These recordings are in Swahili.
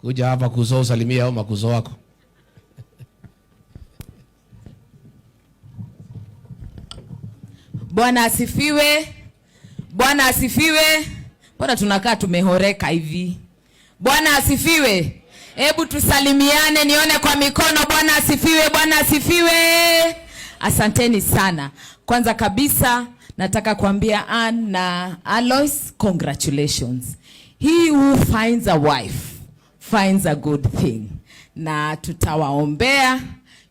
Kuja hapa kuzo usalimia au makuzo wako. Bwana asifiwe. Bwana asifiwe. Mbona tunakaa tumehoreka hivi? Bwana asifiwe. Hebu tusalimiane nione kwa mikono. Bwana asifiwe. Bwana asifiwe. Asanteni sana. Kwanza kabisa nataka kuambia Ann na Alois, congratulations. He who finds a wife finds a good thing. Na tutawaombea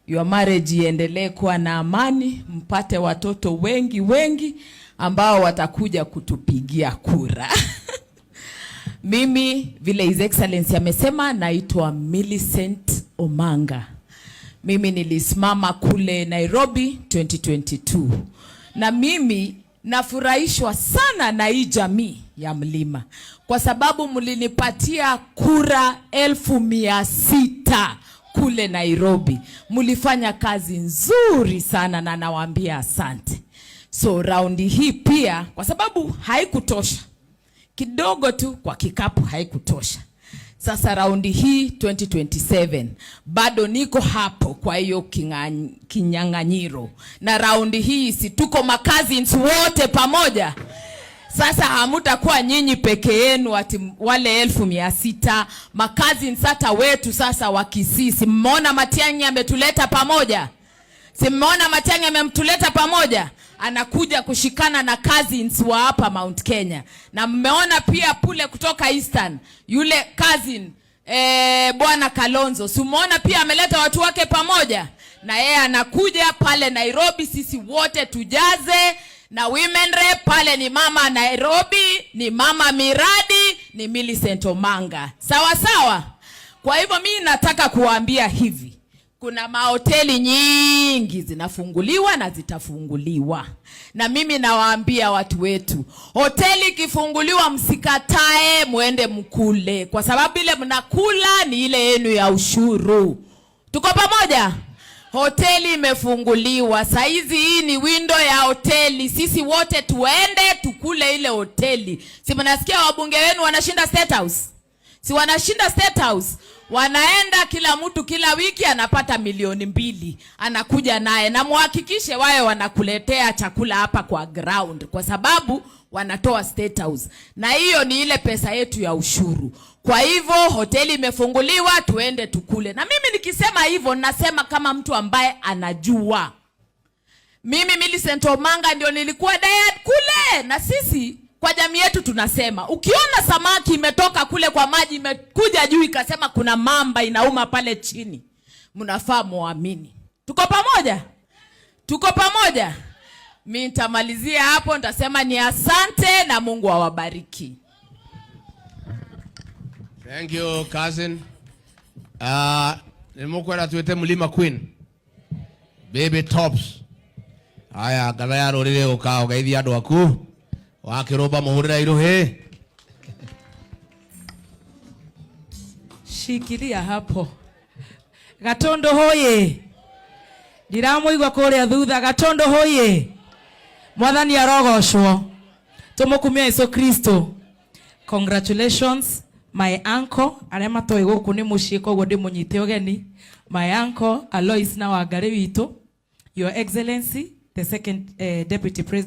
your marriage iendelee kuwa na amani, mpate watoto wengi wengi ambao watakuja kutupigia kura. Mimi vile His Excellency amesema, naitwa Millicent Omanga. Mimi nilisimama kule Nairobi 2022 na mimi nafurahishwa sana na hii jamii ya Mlima kwa sababu mlinipatia kura 600,000 kule Nairobi. Mlifanya kazi nzuri sana na nawaambia asante. So raundi hii pia, kwa sababu haikutosha kidogo tu kwa kikapu, haikutosha. Sasa raundi hii 2027 bado niko hapo kwa hiyo kinyang'anyiro, na raundi hii si tuko macousins wote pamoja. Sasa hamutakuwa nyinyi peke yenu ati wale 600,000 macousins hata wetu sasa wa Kisii. Si mmeona Matiang'i ametuleta pamoja? Si mmeona Matiang'i amemtuleta pamoja? Anakuja kushikana na cousins wa hapa Mount Kenya. Na mmeona pia pule kutoka Eastern yule cousin Bwana Kalonzo, si umeona pia ameleta watu wake pamoja, na yeye anakuja pale Nairobi, sisi wote tujaze na women rep pale ni mama Nairobi, ni mama miradi, ni Millicent Omanga. Sawa sawa. Kwa hivyo mimi nataka kuwaambia hivi, kuna mahoteli nyingi zinafunguliwa na zitafunguliwa, na mimi nawaambia watu wetu, hoteli ikifunguliwa msikatae, muende mkule, kwa sababu ile mnakula ni ile yenu ya ushuru. Tuko pamoja? Hoteli imefunguliwa saizi, hii ni window ya hoteli. Sisi wote tuende tukule ile hoteli. Si mnasikia wabunge wenu wanashinda State House? Si wanashinda State House? Wanaenda kila mtu kila wiki anapata 2 milioni anakuja naye, na muhakikishe wawe wanakuletea chakula hapa kwa ground, kwa sababu wanatoa State House, na hiyo ni ile pesa yetu ya ushuru. Kwa hivyo hoteli imefunguliwa, tuende tukule. Na mimi nikisema hivyo, nasema kama mtu ambaye anajua. Mimi Millicent Omanga ndio nilikuwa diet kule, na sisi kwa jamii yetu tunasema ukiona samaki imetoka kule kwa maji imekuja juu ikasema kuna mamba inauma pale chini, mnafaa muamini. Tuko pamoja? Tuko pamoja? Mi nitamalizia hapo, nitasema ni asante na Mungu awabariki. Thank you, cousin. Nimukwera twite Mlima Queen. Baby Tops. Aya, ngatha ya rũrĩrĩ ũka ũgeithia andũ aku. Wakĩrũmba mũhũrĩra iruhĩ. Shikilia hapo. Gatondo hoye. Ndiramũigua kũrĩa thutha. Gatondo hoye. Mwathani arogocwo. Tũmũkumia Yesu Kristo. Congratulations my uncle, arĩa matoĩ gũkũ nĩ mũciĩ koguo ndĩmũnyite ũgeni. My uncle Alois na Wangari witũ, Your Excellency the second deputy president.